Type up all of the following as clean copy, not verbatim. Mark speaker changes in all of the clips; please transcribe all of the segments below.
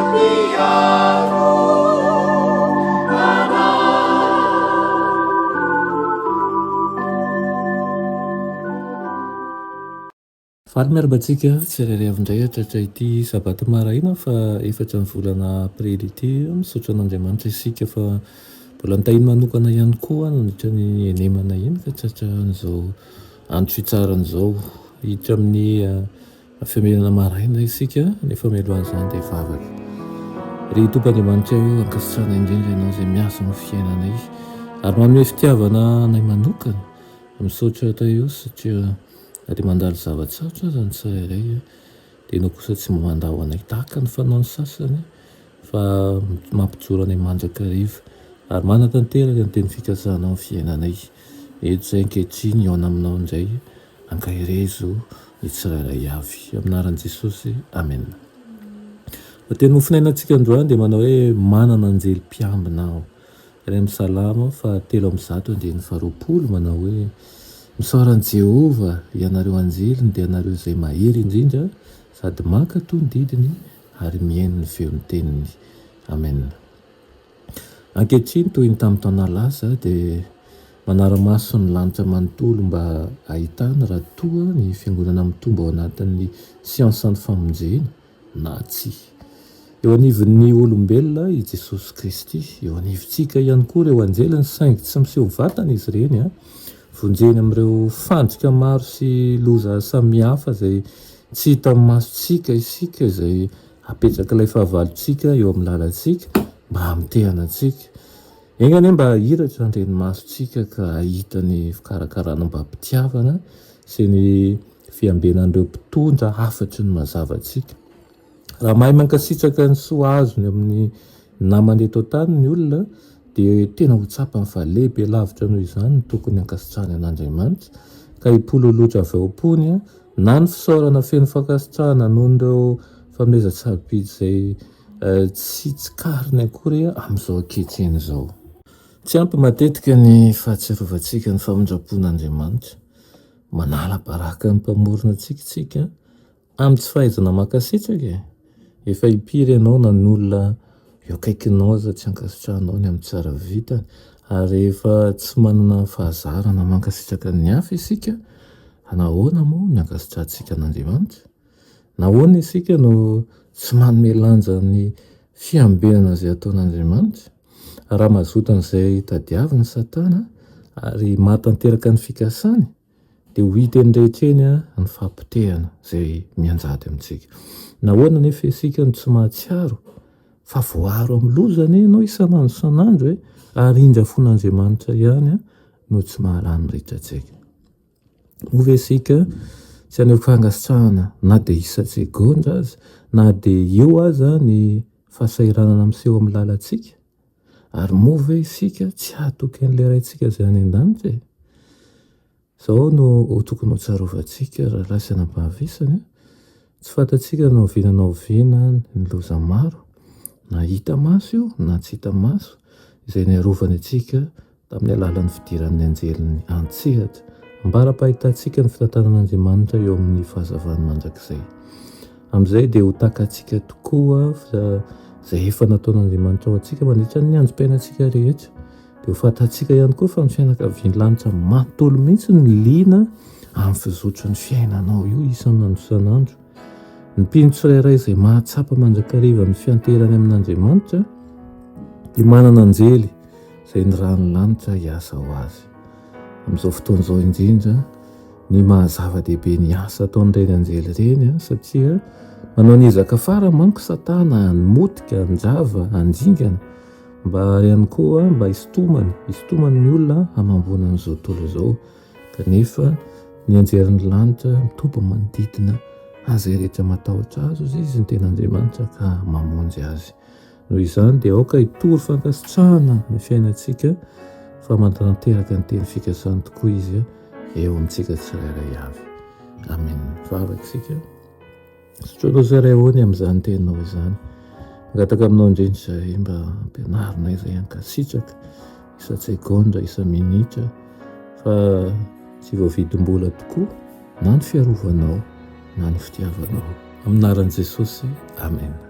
Speaker 1: Mpiaro anay.
Speaker 2: Faly miarahaba antsika tsirairay avy indray hatratra ity sabata maraina fa efatra ny volana aprily ity. Misaotra an'Andriamanitra isika fa mbola nitahiny manokana ihany koa nandritra ny henemana iny ka tratra an'izao andro fitsaharana izao. Hiditra amin'ny Fiambenana maraina isika, nefa mialohan'izany dia hivavaka. Ry Tompo Andriamanitra o, ankasitrahana indrindra Ianao izay miasa amin'ny fiainanay ary manome fitiavana anay manokana. Misaotra Taio satria na dia mandalo zava-tsarotra aza ny tsirairay dia Ianao kosa tsy mba mandao anay tahaka ny fanaon'ny sasany fa mampijoro anay mandrakariva ary manatanteraka ny teny fikasanao amin'ny fiainanay. Eto izay ankehitriny hihaona aminao indray. Ankaherezo ny tsirairay avy. Amin'ny anaran'i Jesosy, amena. Ny teny mofonainantsika androany dia manao hoe manana anjely mpiambina aho. Any amin'ny Salamo faha 103 andininy faha 20 manao hoe Misaora an'i Jehovah, ianareo anjeliny, dia ianareo izay mahery indrindra sady mankatò ny didiny ary mihaino ny feon'ny teniny. Amena. Ankehitriny, toy ny tamin'ny taona lasa, dia manara-maso ny lanitra manontolo mba hahitana raha toa ny Fiangonana mitombo ao anatin'ny siansan'ny famonjena na tsia. Eo anivon'ny olombelona i Jesosy Kristy. Eo anivontsika ihany koa ireo anjeliny, saingy tsy miseho vatana izy ireny. Vonjeny amin'ireo fandrika maro sy loza samihafa izay tsy hitan'ny masontsika isika, izay Apetrak'ilay fahavalontsika eo amin'ny lalantsika mba hamotehana antsika. Enga anie mba hahiratra ny renimasontsika ka hahita ny fikarakarana ombam-pitiavana sy ny fiambenan'ireo mpitondra hafatry ny mazava antsika. Raha mahay mankasitraka ny soa azony amin'ny namany eto an-tany ny olona dia tena ho tsapany fa lehibe lavitra noho izany ny tokony hankasitrahany an'Andriamanitra ka hipololotra avy ao am-pony Na ny fisaorana feno fankasitrahana noho ireo fanomezan-tsarobidy izay tsy tsikariny akory amin'izao ankehitriny izao. Tsy ampy matetika ny fahatsiarovantsika ny famindram-pon'Andriamanitra. Manala baraka ny Mpamorona antsika isika amin'ny tsy fahaizana mankasitraka e! Efa impiry ianao na ny olona eo akaikinao aza tsy ankasitrahanao ny amin'ny tsara vitany, ary rehefa tsy manana fahazarana mankasitraka ny hafa isika, nahoana moa ny ankasitrahantsika an'Andriamanitra? Nahoana isika no tsy manome lanja ny fiambenana izay ataon'Andriamanitra? Raha mazoto an'izay tadiaviny Satana ary mahatanteraka ny fikasany, dia ho hita eny rehetra eny ny fahapotehana izay mianjady amintsika. Nahoana anefa isika no tsy mahatsiaro fa voaaro amin'ny loza anie ianao isan'andro isan'andro e? Ary indra fon'Andriamanitra ihany no tsy mahalany ritra antsika. Moa ve isika tsy haneho fankasitrahana na dia isan-tsegondra aza, na dia eo aza ny fahasahiranana miseho amin'ny lalantsika? Ary moa ve isika tsy hahatoky an'ilay Raintsika izay any an-danitra e? Izao no ho tokony hotsarovantsika, rahalahy sy anabavy isany, tsy fantatsika na oviana na oviana ny loza maro, na hita maso io na tsy hita maso, izay niarovany antsika tamin'ny alalan'ny fidiran'ny anjeliny an-tsehatra, ambara-pahitantsika ny fitantanan'Andriamanitra eo amin'ny fahazavany mandrakizay. Amin'izay dia ho takatsika tokoa fa izay efa nataon'Andriamanitra ho antsika mandritra ny androm-piainantsika rehetra, dia ho fantatsika ihany koa fa ny fianakavian'ny lanitra manontolo mihitsy no liana amin'ny fizotry ny fiainanao io isan'andro isan'andro. Ny mpino tsirairay izay mahatsapa mandrakariva ny fianteherany amin'Andriamanitra dia manana anjely izay nirahan'ny lanitra hiasa ho azy. Amin'izao fotoana izao indrindra ny maha zava-dehibe ny asa ataon'ireny anjely ireny satria manao ny ezaka farany manko Satana hamotika, handrava, handringana mba ihany koa mba hisintomany, hisintomany ny olona hamamboana an'izao tontolo izao. Kanefa ny anjerin'ny lanitra mitoby manodidina azy izay rehetra matahotra azy, hozy izy, ny tena Andriamanitra ka mamonjy azy. Noho izany dia aoka hitory fankasitrahana ny fiainantsika fa manatanteraka ny teny fikasany tokoa izy eo amintsika tsirairay avy. Amen. Vavaka isika. Sotroinao izay Ray ô ny amin'izany teninao izany. Mangataka aminao indrindra izahay mba ampianarinay izay hankasitraka isan-tsegondra, isa-minitra fa tsy voavidim-bola tokoa na ny fiarovanao na ny fitiavanao. Amin'ny anaran'i Jesosy, Amena.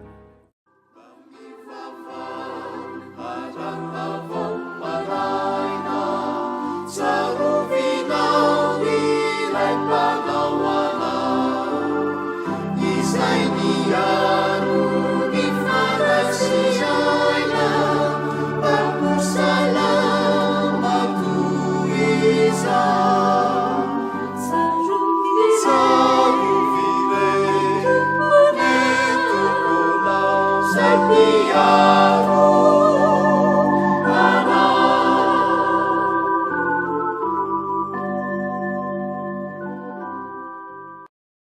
Speaker 1: miaro.